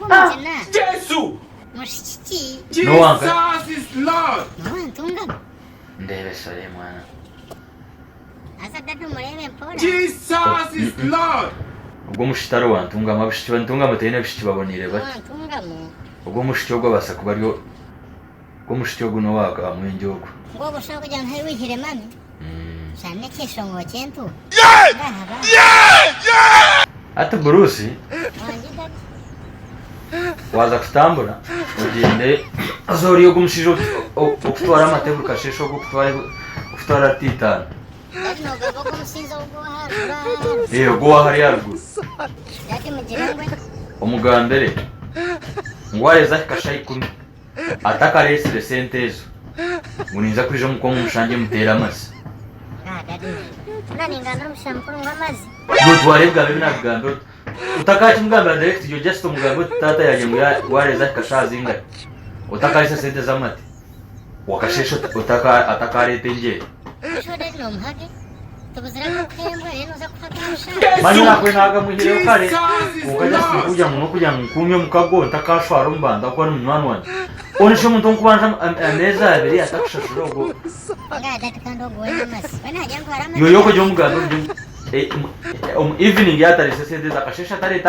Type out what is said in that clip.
Mugina. Jesu! Mushiki ki? N'owanka. Jesus is Lord! N'owa Ntungamo. Ndeebe sore mwana. Haza dada omureebe mpora. Jesus is Lord! Ogwo omushiki tari owa Ntungamo. Abashiki ba Ntungamo tihaine abishiki baboneire N'owa bati. Ntungamo. Ogwo omushiki ogwo abaasa kuba ari ogwo omushiki ogu n'owa Kamwengye ogwo. Ngu obwo oshobola kugira ngu haihi wihire mami. Shana n'ekyeshongoro ky'entuuha. Ngaaha ba. Hati Bruce Wangi dada. waaza kutambura ogyende oze ori ogwo omushaija okutwara amate buri kasheeshe ogwo okutwara okutwara rita itaano. Dadi noogamba ogwo omushaija ogwo ow'aharuguru aha aharuguru. Ee ogwo ow'ahari aharuguru. Dadi mugire ngu. Omugambire ngu waaheza ahika shaaha ikumi Atakareetsire sente ezo ngu ninza kwija omuka omu mushangye muteere amazi. Iwe otware ebigambo ebi naakugambira oti otakakimugambira direct yo just omugambe oti taata yaagira ngu waareeza ahika shaaha zingahi otakareetsa sente z'amate wakasheesha atakareeta engyere. Manya nakwenda naagamwihireho kare kwonka just nkugira ngu nokugira ngu nkuumye omukago ntakashwara omu bantu ahakuba ari munywani wangye. Onu shi omuntu onkubanja ameezi abiri atakushashura ogwo yoyo okugira omugambe omu evening yatarese sente ze akasheshe atareta.